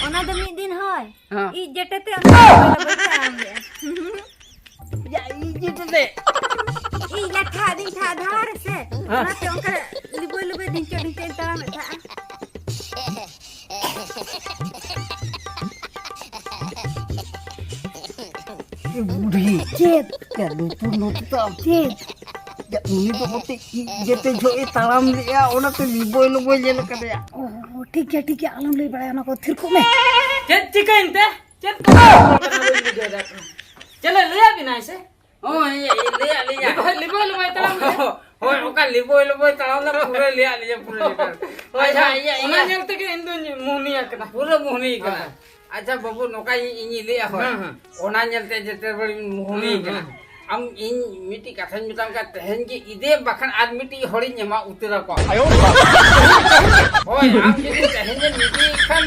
ᱚᱱᱟ ᱫᱚ ᱢᱤᱫ ᱫᱤᱱ ᱦᱳᱭ᱾ ᱦᱮᱸ᱾ ᱤᱡ ᱡᱮᱴᱮ ᱛᱮ ᱚᱱᱟ ᱫᱚ ᱵᱟᱹᱧ ᱛᱟᱲᱟᱢ ᱞᱮᱜᱼᱟ᱾ ᱭᱟ, ᱤᱡ ᱡᱮᱴᱮ ᱛᱮ᱾ ᱤᱡ ᱞᱟᱴᱷᱟ ᱟᱹᱫᱤᱧ ᱛᱟᱦᱮᱸᱫ ᱫᱷᱟᱣ ᱨᱮ ᱥᱮ, ᱦᱮᱸ᱾ ᱚᱱᱟᱛᱮ ᱚᱱᱠᱟ ᱞᱤᱵᱚᱭ ᱞᱤᱵᱚᱭ ᱰᱷᱤᱝᱪᱚ ᱰᱷᱤᱝᱪᱚᱧ ᱛᱟᱲᱟᱢᱮᱫ ᱛᱟᱦᱮᱸᱫ᱾ ᱮ ᱵᱩᱰᱷᱤ᱾ ᱪᱮᱫ? ᱭᱟ, ᱞᱩᱛᱩᱨ ᱞᱩᱛᱩᱨ ᱛᱟᱢ᱾ ᱪᱮᱫ? ᱭᱟ, ᱩᱱᱤ ᱫᱚ ᱚᱛᱮ ᱤᱡ ᱡᱮᱴᱮ ᱡᱚᱦᱚᱜ ᱮ ᱛᱟᱲᱟᱢ ᱞᱮᱜᱼᱟ, ᱚᱱᱟᱛᱮ ᱞᱤᱵᱚᱭ ᱞᱤᱵᱚᱭ ᱧᱮᱞ ᱠᱟᱫᱮᱭᱟ᱾ ᱚ, ᱴᱷᱤᱠ ᱜᱮᱭᱟ, ᱴᱷᱤᱠ ᱜᱮᱭᱟ, ᱟᱞᱚᱢ ᱞᱟᱹᱭ ᱵᱟᱲᱟᱭᱟ ᱚᱱᱟ ᱠᱚ, ᱛᱷᱤᱨ ᱠᱚᱜ ᱢᱮ᱾ ᱪᱮᱫ ᱪᱤᱠᱟᱹᱭᱮᱱ ᱛᱮ? ᱪᱮᱫ ᱠᱚ ᱨᱚᱲ ᱠᱟᱱᱟ ᱵᱟᱹᱧ ᱵᱩᱡᱷᱟᱹᱣ ᱫᱟᱲᱮᱭᱟᱜ ᱠᱟᱱᱟ᱾ ᱪᱮᱞᱮ ᱞᱟᱹᱭᱟᱫ ᱵᱮᱱᱟᱭ ᱥᱮ? ᱦᱳᱭ, ᱤᱭᱟᱹ, ᱞᱟᱹᱭᱟᱫ ᱞᱤᱧᱟ᱾ ᱞᱤᱵᱚᱭ, ᱞᱤᱵᱚᱭ, ᱞᱤᱵᱚᱭ ᱛᱟᱲᱟᱢ ᱞᱮᱫᱟ᱾ ᱦᱳᱭ, ᱚᱱᱠᱟ ᱞᱤᱵᱚᱭ, ᱞᱤᱵᱚᱭ ᱛᱟᱲᱟᱢ ᱞᱮᱫᱟ, ᱯᱩᱨᱟᱹ ᱞᱟᱹᱭᱟᱫ ᱞᱤᱧᱟ, ᱯᱩᱨᱟᱹ ᱞᱤᱵᱚᱭ᱾ ᱦᱳᱭ, ᱟᱪᱪᱷᱟ, ᱦᱳᱭ, ᱤᱭᱟᱹ, ᱚᱱᱟ ᱤᱭᱟᱹ᱾ ᱧᱮᱞ ᱛᱮᱜᱮ ᱤᱧ ᱫᱩᱧ ᱢᱩᱦᱱᱤ ᱟᱠᱟᱱᱟ᱾ ᱯᱩᱨᱟᱹ ᱢᱩᱦᱱᱤ ᱟᱠᱟᱱᱟ᱾ ᱦᱳᱭ᱾ ᱟᱪᱪᱷᱟ, ᱵᱟᱹᱵᱩ, ᱱᱚᱝᱠᱟ ᱤᱧ, ᱤᱧᱤᱧ ᱞᱟᱹᱭᱟ, ᱦᱳᱭ᱾ ᱦᱮᱸ, ᱦᱮᱸ᱾ ᱚᱱᱟ ᱧᱮᱞ ᱛᱮ ᱡᱮᱛᱮ ᱦᱚᱲᱤᱧ ᱢᱩᱦᱱᱤ ᱦᱮᱸ, ᱟᱠᱟᱱᱟ᱾ ᱦᱮᱸ᱾ ᱟᱢ, ᱤᱧ ᱢᱤᱫᱴᱤᱡ ᱠᱟᱛᱷᱟᱧ ᱢᱮᱛᱟᱢ ᱠᱟᱱ, ᱛᱮᱦᱮᱧ ᱜᱮ ᱤᱫᱤᱭᱮᱢ, ᱵᱟᱠᱷᱟᱱ ᱟᱨ ᱢᱤᱫᱴᱤᱡ ᱦᱚᱲᱤᱧ ᱮᱢᱟ ᱩᱛᱟᱹᱨ ᱟᱠᱚᱣᱟ᱾ ᱟᱭᱳ ᱵᱟᱵᱟ᱾ ᱦᱳᱭ, ᱟᱢ ᱡᱩᱫᱤ ᱛᱮᱦᱮᱧ ᱮᱢ ᱤᱫᱤᱭᱮ ᱠᱷᱟᱱ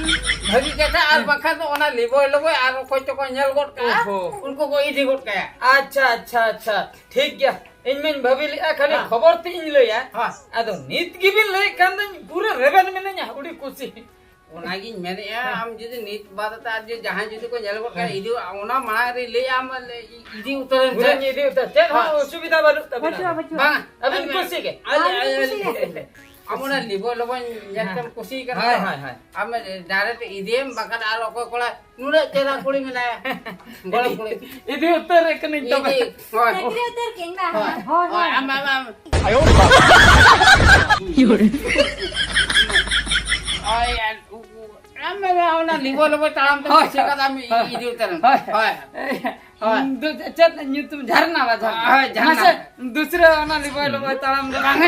ᱵᱷᱟᱹᱜᱤ ᱠᱟᱛᱷᱟ, ᱟᱨ ᱦᱮᱸ᱾ ᱵᱟᱠᱷᱟᱱ ᱫᱚ ᱚᱱᱟ ᱞᱤᱵᱚᱭ ᱞᱚᱵᱚᱭ ᱟᱨ ᱚᱠᱚᱭ ᱪᱚᱠᱚ ᱧᱮᱞ ᱜᱚᱫ ᱠᱟᱜᱼᱟ, ᱳᱦᱳ᱾ ᱩᱱᱠᱩ ᱠᱚ ᱤᱫᱤ ᱜᱚᱫ ᱠᱟᱭᱟ᱾ ᱟᱪᱪᱷᱟ, ᱟᱪᱪᱷᱟ, ᱟᱪᱪᱷᱟ, ᱴᱷᱤᱠ ᱜᱮᱭᱟ᱾ ᱤᱧ ᱢᱟᱧ ᱵᱷᱟᱹᱵᱤ ᱞᱮᱜᱼᱟ ᱠᱷᱟᱹᱞᱤ ᱦᱮᱸ᱾ ᱠᱷᱚᱵᱚᱨ ᱛᱮᱫ ᱤᱧ ᱞᱟᱹᱭᱟ᱾ ᱦᱮᱸ᱾ ᱟᱫᱚ ᱱᱤᱛ ᱜᱮᱵᱤᱱ ᱞᱟᱹᱭᱮᱫ ᱠᱷᱟᱱ ᱫᱚᱧ ᱯᱩᱨᱟᱹ ᱨᱮᱵᱮᱱ ᱢᱤᱱᱟᱹᱧᱟ, ᱟᱹᱰᱤ ᱠᱩᱥᱤ᱾ ᱚᱱᱟᱜᱤᱧ ᱢᱮᱱᱮᱫᱼᱟ, ᱦᱮᱸ᱾ ᱟᱢ ᱡᱩᱫᱤ ᱱᱤᱛ ᱵᱟᱫ ᱛᱮ ᱟᱨ ᱡᱩᱫᱤ ᱡᱟᱦᱟᱸᱭ ᱡᱩᱫᱤ ᱠᱚ ᱧᱮᱞ ᱜᱚᱫ ᱠᱟᱭᱟ, ᱦᱮᱸ᱾ ᱤᱫᱤ, ᱚᱱᱟ ᱢᱟᱲᱟᱝ ᱨᱮ ᱞᱟᱹᱭ ᱟᱢ, ᱤᱫᱤ ᱩᱛᱟᱹᱨ ᱮᱱ ᱯᱩᱨᱟᱹᱧ ᱥᱮ᱾ ᱤᱫᱤ ᱩᱛᱟᱹᱨ, ᱪᱮᱫ ᱦᱚᱸ ᱦᱮᱸ᱾ ᱚᱥᱩᱵᱤᱫᱷᱟ ᱵᱟᱹᱱᱩᱜ ᱛᱟᱵᱤᱱᱟ᱾ ᱵᱟᱹᱪᱩᱜᱼᱟ, ᱵᱟᱹᱪᱩᱜᱼᱟ᱾ ᱵᱟᱝ, ᱟᱹᱞᱤᱧ ᱟᱹᱞᱤᱧ, ᱠᱩᱥᱤ ᱜᱮ᱾ ᱟᱹᱞᱤᱧ, ᱟᱹᱞᱤᱧ ᱠᱩᱥᱤ ᱜᱮ᱾ ᱟᱹᱞᱤᱧ, ᱟᱢ ᱚᱱᱟ ᱞᱤᱵᱚᱭ ᱞᱚᱵᱚᱭ ᱧᱮᱞ ᱛᱮᱢ ᱦᱮᱸ᱾ ᱠᱩᱥᱤ ᱠᱟᱱᱟ ᱦᱳᱭ, ᱛᱚ? ᱦᱳᱭ, ᱦᱳᱭ᱾ ᱟᱢ direct ᱤᱫᱤᱭᱮᱢ, ᱵᱟᱠᱷᱟᱱ ᱟᱨ ᱚᱠᱚᱭ ᱠᱚᱲᱟ ᱱᱩᱱᱟᱹᱜ ᱪᱮᱦᱨᱟ ᱠᱩᱲᱤ ᱢᱮᱱᱟᱭᱟ᱾ ᱜᱚᱲᱚᱢ ᱠᱩᱲᱤ᱾ ᱤᱫᱤ ᱩᱛᱟᱹᱨ ᱨᱮ ᱠᱟᱹᱱᱟᱹᱧ ᱛᱚᱵᱮ᱾ ᱤᱫᱤ, ᱦᱳᱭ᱾ ᱪᱟᱹᱠᱨᱤ ᱩᱛᱟᱹᱨ ᱠᱤᱱ ᱵᱟ? ᱦᱳᱭ᱾ ᱦᱳᱭ, ᱦᱳᱭ, ᱦᱳᱭ᱾ ᱟᱢ, ᱟᱢ, ᱟᱢ᱾ ᱤᱭᱳᱨ᱾ ᱚᱱᱟ ᱞᱤᱵᱚᱭ ᱞᱤᱵᱚᱭ ᱛᱟᱲᱟᱢ ᱛᱮ ᱦᱳᱭ, ᱯᱤᱪᱷᱟᱹ ᱠᱟᱫᱟ ᱢᱤᱫ ᱦᱳᱭ, ᱤᱫᱤ ᱩᱛᱟᱹᱨ ᱮᱱ᱾ ᱦᱳᱭ᱾ ᱦᱳᱭ᱾ ᱦᱳᱭ᱾ ᱫᱩ-, ᱪᱮᱫ ᱧᱩᱛᱩᱢ? ᱡᱷᱟᱨᱱᱟ ᱵᱟ, ᱡᱷᱟᱨᱱᱟ᱾ ᱦᱳᱭ, ᱡᱷᱟᱨᱱᱟ᱾ ᱢᱟᱥᱮ, ᱫᱩᱥᱨᱟᱹ ᱚᱱᱟ ᱞᱤᱵᱚᱭ ᱞᱤᱵᱚᱭ ᱛᱟᱲᱟᱢ ᱫᱚ ᱵᱟᱝ᱾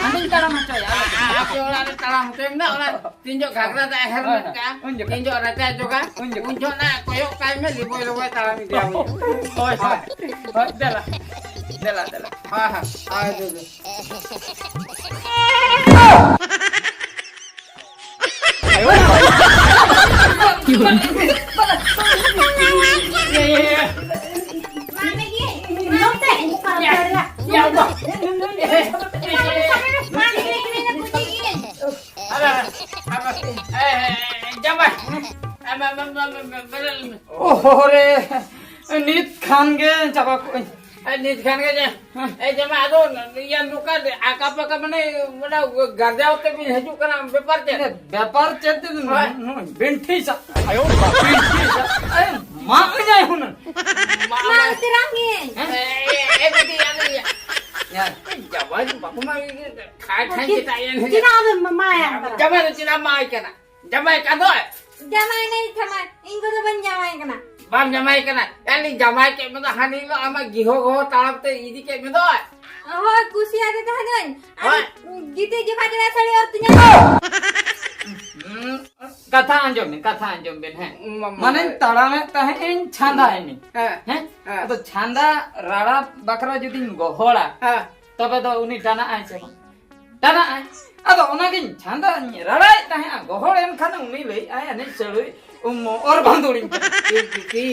ᱦᱟᱸᱰᱮᱧ ᱛᱟᱲᱟᱢ ᱦᱚᱪᱚᱭᱟ᱾ ᱟ-, ᱟ-, ᱟᱯᱮ ᱚᱲᱟᱜ ᱨᱮ ᱛᱟᱲᱟᱢ ᱦᱚᱪᱚᱭ ᱢᱮ, ᱚᱱᱟ ᱛᱤᱱ ᱡᱚᱜ ᱜᱷᱟᱜᱽᱨᱟ ᱫᱟᱜ ᱮ ᱦᱮᱨᱢᱮᱫ ᱠᱟᱜᱼᱟ, ᱩᱱ ᱡᱚᱠᱷᱟᱡ᱾ ᱛᱤᱱ ᱡᱚᱜ ᱨᱟᱪᱟ ᱡᱚᱜᱟ, ᱩᱱ ᱡᱚᱠᱷᱟᱡ᱾ ᱩᱱ ᱡᱚᱠᱷᱚᱱ ᱱᱟᱜ ᱠᱚᱭᱚᱜ ᱠᱟᱭ ᱢᱮ, ᱞᱤᱵᱚᱭ ᱞᱤᱵᱚᱭ ᱛᱟᱲᱟᱢ ᱤᱫᱤᱭᱟ ᱩᱱ ᱡᱚᱠᱷᱚᱡ᱾ ᱦᱳᱭ, ᱦᱳᱭ᱾ ᱦᱳᱭ, ᱫᱮᱞᱟ᱾ ᱫᱮᱞᱟ, ᱫᱮᱞᱟ᱾ ᱦᱳᱭ, ᱦᱳᱭ᱾ ᱦᱳᱭ, ᱫᱮ, ᱫᱮ᱾ ᱳᱦᱳ ᱨᱮ, ᱱᱤᱛ ᱠᱷᱟᱱ ᱜᱮ ᱪᱟᱵᱟ ᱠᱚᱜ ᱟᱹᱧ᱾ ᱟᱨ ᱱᱤᱛ ᱠᱷᱟᱱ ᱜᱮ ᱡᱟ-, ᱮ, ᱡᱟᱢᱟ, ᱟᱫᱚ ᱤᱭᱟᱹ ᱱᱚᱝᱠᱟ ᱟᱠᱟ ᱯᱟᱠᱟ ᱢᱟᱱᱮ ᱚᱱᱟ ᱜᱟᱨᱡᱟᱣ ᱛᱮ ᱵᱤᱱ ᱦᱤᱡᱩᱜ ᱠᱟᱱᱟ, ᱵᱮᱯᱟᱨ ᱪᱮᱫ? ᱮ, ᱵᱮᱯᱟᱨ ᱪᱮᱫ ᱛᱮ ᱦᱳᱭ᱾ ᱱᱩᱭ ᱵᱤᱱᱴᱷᱤ ᱥᱟ-, ᱟᱭᱳ ᱵᱤᱱᱴᱷᱤ ᱥᱟ-, ᱮ, ᱢᱟᱜ ᱤᱧᱟᱭ ᱦᱩᱱᱟᱹᱝ᱾ ᱢᱟ ᱩᱛᱟᱹᱨᱟᱢ ᱜᱮ᱾ ᱦᱮᱸ? ᱮ, ᱮ, ᱮ, ᱵᱤᱴᱤ, ᱟᱞᱮ ᱤᱭᱟᱹ᱾ ᱦᱮᱸ᱾ ᱮ, ᱡᱟᱶᱟᱭ ᱫᱚ ᱵᱟᱠᱚ ᱢᱟᱜ ᱜᱮ, ᱠᱷᱟᱭ ᱠᱷᱟᱭ ᱪᱮᱫ-, ᱜᱮ ᱛᱟᱭ ᱮᱱ ᱦᱤᱞᱳᱜ᱾ ᱪᱮᱫᱟᱜ ᱟᱫᱚ ᱢᱟᱭᱟᱢ ᱠᱟᱱᱟ? ᱡᱟᱶᱟᱭ ᱫᱚ ᱪᱮᱫᱟᱜ ᱢᱟᱭ ᱠᱟᱱᱟ? ᱡᱟᱢᱟᱭ ᱠᱟᱱ ᱫᱚᱭ᱾ ᱡᱟᱢᱟᱭ ᱱᱟᱭ ᱛᱷᱟᱢᱟ, ᱤᱧ ᱠᱚᱫᱚ ᱵᱟᱹᱧ ᱡᱟᱢᱟᱭ ᱠᱟᱱᱟ᱾ ᱵᱟᱢ ᱡᱟᱢᱟᱭ ᱠᱟᱱᱟ? ᱟᱹᱞᱤᱧ ᱡᱟᱢᱟᱭ ᱠᱮᱫ ᱢᱮ ᱫᱚ ᱦᱟᱹᱱᱤ ᱦᱤᱞᱳᱜ ᱟᱢᱟᱜ ᱜᱤᱦᱚ ᱜᱚᱦᱚ ᱛᱟᱲᱟᱢ ᱛᱮ ᱤᱫᱤ ᱠᱮᱫ ᱢᱮ ᱫᱚᱭ᱾ ᱦᱳᱭ, ᱠᱩᱥᱤᱭᱟᱫᱮ ᱛᱟᱦᱮᱸ ᱫᱚᱧ᱾ ᱟᱨ ᱦᱳᱭ᱾ ᱜᱤᱛᱤᱡ ᱡᱚᱠᱷᱟᱡ ᱫᱚ ᱥᱟᱹᱲᱤ ᱚᱨ ᱛᱤᱧᱟ᱾ ᱦᱩᱸ, ᱠᱟᱛᱷᱟ ᱟᱸᱡᱚᱢ ᱵᱤᱱ, ᱠᱟᱛᱷᱟ ᱟᱸᱡᱚᱢ ᱵᱤᱱ, ᱦᱮᱸ᱾ ᱢᱟ, ᱢᱟ, ᱢᱟᱱᱮᱧ ᱢᱟ᱾ ᱛᱟᱲᱟᱢᱮᱫ ᱛᱟᱦᱮᱸᱫ ᱤᱧ ᱪᱷᱟᱸᱫᱟᱭᱮᱱᱟᱹᱧ᱾ ᱦᱮᱸ, ᱦᱮᱸ? ᱦᱮᱸ᱾ ᱟᱫᱚ ᱪᱷᱟᱸᱫᱟ ᱨᱟᱲᱟ ᱵᱟᱠᱷᱨᱟ ᱡᱩᱫᱤᱧ ᱜᱚᱦᱚᱲᱟ, ᱦᱮᱸ᱾ ᱛᱚᱵᱮ ᱫᱚ ᱩᱱᱤ ᱴᱟᱱᱟᱜ ᱟᱭ ᱥᱮ ᱵᱟᱝ? ᱴᱟᱱᱟᱜ ᱟᱭ᱾ ᱟᱫᱚ ᱚᱱᱟᱜᱤᱧ ᱪᱷᱟᱸᱫᱟᱧ ᱨᱟᱲᱟᱭᱮᱫ ᱛᱟᱦᱮᱸᱫᱼᱟ, ᱜᱚᱦᱚᱲ ᱮᱱ ᱠᱷᱟᱱ ᱩᱱᱤ ᱞᱟᱹᱭᱮᱫ ᱟᱭ, "ᱟᱹᱱᱤᱡ ᱥᱟᱹᱲᱩᱭ ᱩᱢ ᱚᱨ ᱵᱷᱟᱸᱫᱩᱲᱤᱧ ᱠᱟᱱᱟ᱾" ᱮ ᱵᱤᱴᱤ,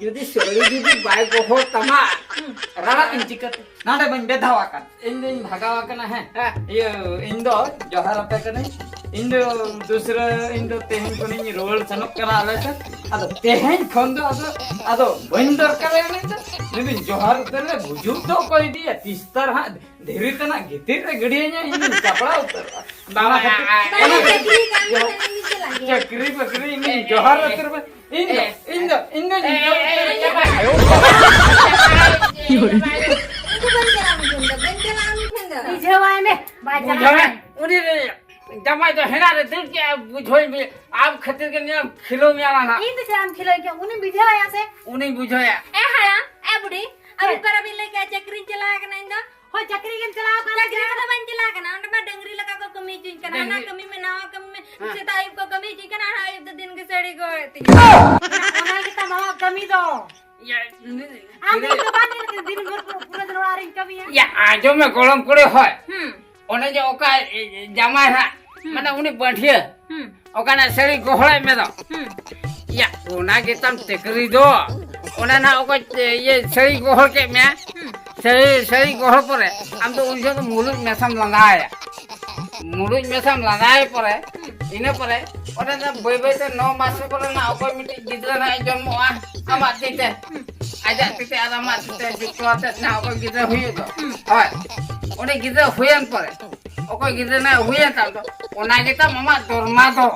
ᱡᱩᱫᱤ ᱥᱟᱹᱲᱩ ᱡᱩᱫᱤ ᱵᱟᱭ ᱜᱚᱦᱚᱲ ᱛᱟᱢᱟ, ᱦᱩᱸ᱾ ᱨᱟᱲᱟᱜ ᱤᱧ ᱪᱤᱠᱟᱹᱛᱮ? ᱱᱟᱰᱮ ᱢᱟᱧ ᱵᱮᱫᱷᱟᱣ ᱟᱠᱟᱱ᱾ ᱤᱧ ᱫᱩᱧ ᱵᱷᱟᱜᱟᱣ ᱟᱠᱟᱱᱟ, ᱦᱮᱸ᱾ ᱦᱮᱸ᱾ ᱤᱭᱟᱹ, ᱤᱧ ᱫᱚ ᱡᱚᱦᱟᱨ ᱟᱯᱮ ᱠᱟᱹᱱᱟᱹᱧ᱾ ᱤᱧ ᱫᱚ ᱫᱩᱥᱨᱟᱹ, ᱤᱧ ᱫᱚ ᱛᱮᱦᱮᱧ ᱠᱷᱚᱱᱤᱧ ᱨᱩᱣᱟᱹᱲ ᱥᱮᱱᱚᱜ ᱠᱟᱱᱟ ᱟᱞᱮ ᱥᱮᱫ᱾ ᱟᱫᱚ ᱛᱮᱦᱮᱧ ᱠᱷᱚᱱ ᱫᱚ ᱟᱫᱚ, ᱟᱫᱚ ᱵᱟᱹᱧ ᱫᱚᱨᱠᱟᱨᱟ ᱩᱱᱤ ᱫᱚ᱾ ᱩᱱᱤ ᱫᱚᱧ ᱡᱚᱦᱟᱨ ᱩᱛᱟᱹᱨ ᱨᱮ ᱜᱩᱡᱩᱜ ᱫᱚ ᱚᱠᱚᱭ ᱤᱫᱤᱭᱟ? ᱛᱤᱥᱛᱟᱨ ᱦᱟᱸᱜ ᱫᱷᱤᱨᱤ ᱛᱮᱱᱟᱜ ᱜᱤᱛᱤᱞ ᱨᱮ ᱜᱤᱰᱤᱭᱟᱹᱧᱟ, ᱤᱧ ᱫᱚᱧ ᱪᱟᱯᱲᱟᱣ ᱩᱛᱟᱹᱨᱚᱜᱼᱟ᱾ ᱵᱟᱵᱟ, ᱚᱱᱟ ᱠᱷᱟᱹᱛᱤᱨ, ᱟᱭ, ᱟᱭ, ᱚᱱᱟ ᱟᱭ, ᱠᱷᱟᱹᱛᱤᱨ ᱪᱟᱹᱠᱨᱤ ᱠᱟᱹᱢᱤ ᱡᱚᱦᱟᱨ, ᱠᱷᱟᱱ ᱤᱧ ᱪᱟᱞᱟᱜ ᱜᱮᱭᱟ᱾ ᱪᱟᱹᱠᱨᱤ ᱵᱟᱹᱠᱨᱤ ᱤᱧ ᱫᱚᱧ ᱡᱚᱦᱟᱨ ᱩᱛᱟᱹᱨ ᱢᱮ᱾ ᱤᱧ ᱫᱚ, ᱤᱧ ᱫᱚ, ᱤᱧ ᱫᱚ ᱮ, ᱡᱚᱦᱟᱨ ᱮ, ᱩᱛᱟᱹᱨ ᱮ, ᱢᱮ᱾ ᱮ, ᱤᱧ ᱫᱚ ᱵᱟᱹᱧ ᱪᱟᱞᱟᱜᱼᱟ ᱩᱱᱤ ᱴᱷᱮᱱ ᱫᱚ, ᱵᱟᱹᱧ ᱪᱟᱞᱟᱜᱼᱟ ᱩᱱᱤ ᱴᱷᱮᱱ ᱫᱚ᱾ ᱵᱩᱡᱷᱟᱹᱣᱟᱭ ᱢᱮ, ᱵᱟᱭ ᱪᱟᱞᱟᱜᱼᱟ᱾ ᱵᱩᱡᱷᱟᱹᱣᱟᱭ᱾ ᱩᱱᱤ ᱨᱮ ᱡᱟᱢᱟᱭ ᱫᱚ ᱦᱮᱱᱟ ᱨᱮ ᱫᱟᱹᱲ ᱠᱮᱜᱼᱟ, ᱵᱩᱡᱷᱟᱹᱣ ᱢᱮ, ᱟᱢ ᱠᱷᱟᱹᱛᱤᱨ ᱜᱮ ᱱᱤᱭᱟᱹ ᱠᱷᱮᱞᱳ ᱢᱮᱭᱟ ᱞᱟᱝ ᱦᱟᱸᱜ᱾ ᱤᱧ ᱫᱚ ᱪᱮᱫ ᱮᱢ ᱠᱷᱮᱞᱳ ᱠᱮᱜᱼᱟ? ᱩᱱᱤᱧ ᱵᱩᱡᱷᱟᱹᱣ ᱮᱭᱟ ᱥᱮ? ᱩᱱᱤᱧ ᱵᱩᱡᱷᱟᱹᱣ ᱮᱭᱟ᱾ ᱮ ᱦᱟᱲᱟᱢ, ᱮ ᱵᱩᱰᱷᱤ, ᱟᱹᱵᱤᱱ ᱪᱮᱫ? ᱯᱟᱨᱟ ᱵᱤᱱ ᱞᱟᱹᱭ ᱠᱮᱜᱼᱟ, ᱪᱟᱹᱠᱨᱤᱧ ᱪᱟᱞᱟᱣ ᱠᱟᱱᱟ ᱤᱧ ᱫᱚ᱾ ᱦᱳᱭ, ᱪᱟᱹᱠᱨᱤ ᱜᱮᱢ ᱪᱟᱞᱟᱣ ᱠᱟᱱᱟ᱾ ᱪᱟᱹᱠᱨᱤ ᱨᱮᱫᱚ ᱵᱟᱹᱧ ᱪᱟᱞᱟᱣ ᱠᱟᱱᱟ, ᱚᱸᱰᱮ ᱢᱟ ᱰᱟᱹᱝᱨᱤ ᱞᱮᱠᱟ ᱠᱚ ᱠᱟᱹᱢᱤ ᱦᱚᱪᱚᱧ ᱠᱟᱱᱟ᱾ ᱦᱟᱱᱟ ᱰᱟᱹᱝᱨᱤ᱾ ᱠᱟᱹᱢᱤ ᱢᱮ, ᱱᱟᱣᱟ ᱠᱟᱹᱢᱤ ᱢᱮ᱾ ᱦᱮᱸ᱾ ᱥᱮᱛᱟᱜ ᱟᱹᱭᱩᱵ ᱠᱚ ᱠᱟᱹᱢᱤ ᱦᱚᱪᱚᱧ ᱠᱟᱱᱟ, ᱟᱨ ᱟᱹᱭᱩᱵ ᱫᱚ ᱫᱤᱱ ᱜᱮ ᱥᱟᱹᱲᱤ ᱠᱚ ᱦᱚᱨᱚᱜ ᱛᱤᱧᱟ᱾ ᱚᱱᱟ ᱜᱮᱛᱟᱢ ᱟᱢᱟᱜ ᱠᱟᱹᱢᱤ ᱫᱚ᱾ ᱤᱭᱟᱹ, ᱟᱢ ᱫᱤᱱ ᱫᱚ ᱵᱟᱝ ᱧᱮᱞ ᱠᱟᱛᱮ ᱫᱤᱱ ᱵᱷᱳᱨ ᱯᱩᱨᱟᱹ ᱫᱤᱱ ᱚᱲᱟᱜ ᱨᱤᱧ ᱠᱟᱹᱢᱤᱭᱟ᱾ ᱤᱭᱟᱹ, ᱟᱸᱡᱚᱢ ᱢᱮ ᱜᱚᱲᱚᱢ ᱠᱩᱲᱤ, ᱦᱳᱭ᱾ ᱦᱩᱸ᱾ ᱚᱱᱮ ᱡᱮ ᱚᱠᱟ, ᱮ, ᱮ, ᱡᱟᱢᱟᱭ ᱦᱟᱸᱜ, ᱦᱩᱸ᱾ ᱢᱟᱱᱮ ᱩᱱᱤ ᱵᱟᱹᱰᱷᱤᱭᱟᱹ, ᱦᱩᱸ᱾ ᱚᱠᱟᱱᱟᱜ ᱥᱟᱹᱲᱤ ᱜᱚᱦᱚᱲᱟᱭ ᱢᱮ ᱫᱚ᱾ ᱦᱩᱸ᱾ ᱤᱭᱟᱹ, ᱚᱱᱟ ᱜᱮᱛᱟᱢ ᱪᱟᱹᱠᱨᱤ ᱫᱚ᱾ ᱚᱱᱟ ᱱᱟᱜ ᱚᱠᱚᱭ, ᱮ, ᱤᱭᱟᱹ, ᱥᱟᱹᱲᱤ ᱜᱚᱦᱚᱲ ᱠᱮᱫ ᱢᱮᱭᱟ᱾ ᱦᱩᱸ᱾ ᱥᱟᱹᱲᱤ, ᱥᱟᱹᱲᱤ ᱜᱚᱦᱚᱲ ᱯᱚᱨᱮ ᱟᱢ ᱫᱚ ᱩᱱ ᱡᱚᱠᱷᱚᱱ ᱫᱚ ᱢᱩᱞᱩᱡ ᱢᱮᱥᱟᱢ ᱞᱟᱸᱫᱟᱭᱟ᱾ ᱢᱩᱞᱩᱡ ᱢᱮᱥᱟᱢ ᱞᱟᱸᱫᱟᱭ ᱯᱚᱨᱮ, ᱦᱩᱸ᱾ ᱤᱱᱟᱹ ᱯᱚᱨᱮ ᱚᱸᱰᱮ ᱫᱚ ᱵᱟᱹᱭ ᱵᱟᱹᱭ ᱛᱮ ᱱᱚ ᱢᱟᱥ ᱯᱚᱨᱮ ᱱᱟᱜ ᱚᱠᱚᱭ ᱢᱤᱫᱴᱤᱡ ᱜᱤᱫᱽᱨᱟᱹ ᱱᱟᱜ ᱮ ᱡᱚᱱᱢᱚᱜᱼᱟ ᱟᱢᱟᱜ ᱛᱤ ᱛᱮ᱾ ᱦᱩᱸ᱾ ᱟᱡᱟᱜ ᱛᱤ ᱛᱮ ᱟᱨ ᱟᱢᱟᱜ ᱛᱤ ᱛᱮ ᱡᱩᱠᱛᱚ ᱟᱛᱮ ᱱᱟᱜ ᱚᱠᱚᱭ ᱜᱤᱫᱽᱨᱟᱹ ᱦᱩᱭᱩᱜ ᱫᱚ᱾ ᱦᱩᱸ᱾ ᱦᱳᱭ᱾ ᱩᱱᱤ ᱜᱤᱫᱽᱨᱟᱹ ᱦᱩᱭᱮᱱ ᱯᱚᱨᱮ, ᱚᱠᱚᱭ ᱜᱤᱫᱽᱨᱟᱹ ᱱᱟᱜ ᱦᱩᱭᱮᱱ ᱛᱟᱢ ᱫᱚ, ᱚᱱᱟ ᱜᱮᱛᱟᱢ ᱟᱢᱟᱜ ᱫᱚᱨᱢᱟ ᱫᱚ᱾